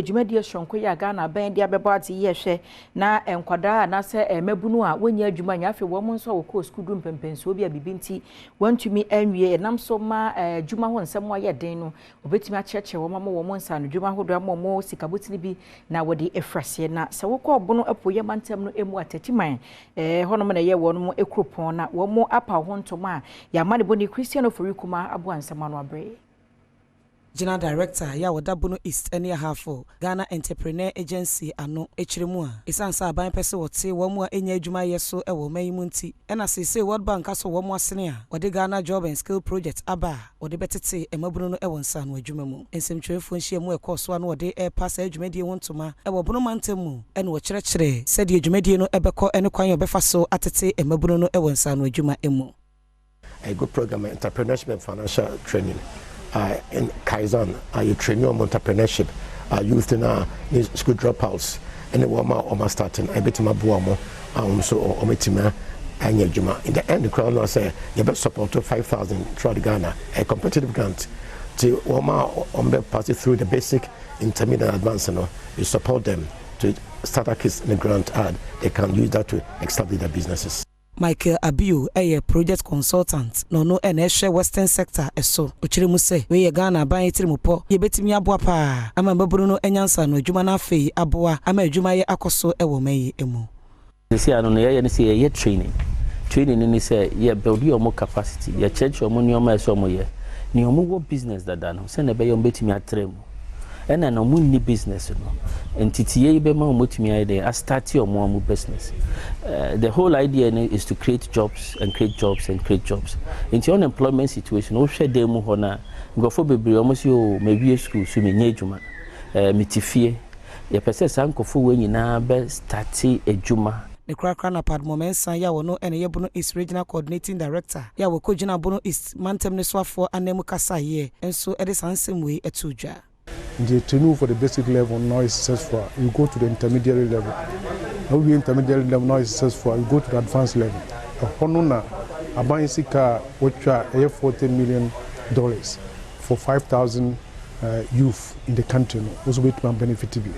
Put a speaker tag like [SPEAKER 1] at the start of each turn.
[SPEAKER 1] Dwumadie soronko yi a Ghana aban de abɛbɔ adze yi, yɛhwɛ na nkwadaa anaasɛ mmabunu a wɔnyɛ adwuma nyɛ, afei wɔn nso a wɔkɔɔ sukuu du mpɛmpɛnsuo bi a biribi nti wɔntumi anwie, ɛnam so ma adwuma ho nsɛm ayɛ den no, wɔbɛtumi akyerɛkyerɛ wɔn ama wɔn nsa no dwuma ahodoɔ, ama wɔn sikabotini bi na wɔde afiri aseɛ. Na sɛ wokɔ Ɔbono Apueɛ mantam no mu Atatiman hɔnom na ɛyɛ wɔn kuropɔn na wɔn apa ho ntoma a yɛama ne bɔ ne Christian Ofori Kuma aboa nsɛm ano abere.
[SPEAKER 2] General Director yɛ a wɔda Bono East ne Ahafo Ghana Entrepreneur Agency ano akyerɛ mu a, ɛsiane sɛ aban pɛ sɛ wɔte wɔn mu a ɛnya adwuma yɛ so wɔ ɔman yi mu nti, ɛna seesei World Bank asɔ wɔn asene a wɔde Ghana Job and Skill Project aba a wɔde bɛtete mmabunu no wɔ nsaano adwuma mu. Nsɛmtwerɛfoɔ nhyia mu ɛkɔɔ so a na wɔde ɛrepa saa dwumadie ho ntoma wɔ Bono mantam mu, ɛna wɔkyerɛkyerɛ sɛdeɛ dwumadie no ɛbɛkɔ ne kwan a wɔbɛfa so atete mmabunu no wɔ nsaano adwuma mu.
[SPEAKER 3] A good program, entrepreneurship and financial training in Kaizen. You train on entrepreneurship, youth na ne school dropouts ɛne wɔn a wɔn starting ɛbɛtumi aboa wɔn a wɔn nso wɔn anyɛ adwuma. In the end koraa no, sɛ yɛbɛ support 5,000 throughout Ghana, a competitive grant ti wɔn a wɔn bɛ pass through the basic, intermediate and advanced no, you support them to start a case in the grant and they can use that to establish their businesses.
[SPEAKER 2] Michael Abio ɛyɛ project consultant na ɔno ɛna ɛhwɛ Western Sector ɛso. Ɔkyerɛ mu sɛ wei yɛ Ghana aban tirimupɔ, yɛbɛtumi aboa paa ama mmabunu no anya nsa no adwuma no, afei aboa ama adwumayɛ akɔ so ɛwɔ ɔman yi mu.
[SPEAKER 4] Sisi ano no, yɛyɛ no sɛ yɛyɛ training. Training no ni sɛ yɛ build ɔmo capacity, yɛkyerɛkyerɛ ɔmo nneɛma a ɛsɛ ɔmo yɛ, nea ɔmo wɔ business dada no, sɛnea ɛbɛyɛ ɔmo bɛtumi atrɛ mu, ɛna na ɔmo nni business no, ntitie yi bɛma ɔmo tumi ayɛ dɛ astart ɔmo business. The whole idea no is to create jobs and create jobs and create jobs. Nti unemployment situation, wohwɛ dan mu hɔ na nkurɔfoɔ bebree ɔmo sɛ, "O, mawie school so menyɛ adwuma, mete fie." Yɛpɛ sɛ saa nkurɔfoɔ wei nyinaa bɛ start adwuma.
[SPEAKER 2] Ne korakora na Padmo Mensah yɛ a wɔno ɛna ɛyɛ Bono East Regional Coordinating Director yɛ a wɔkɔgyina Bono East mantam ne soafoɔ anan mu kasaeɛ nso de saa nsɛm wei to dwa.
[SPEAKER 5] Nti training for the basic level now is successful, you go to the intermediary level. Na wowie intermediary level now is successful, you go to the advanced level. Ɛhɔ no na aban sika a wɔtwa a ɛyɛ $40 million for 5,000 youth in the country no, wɔso bɛtumi benefit bi.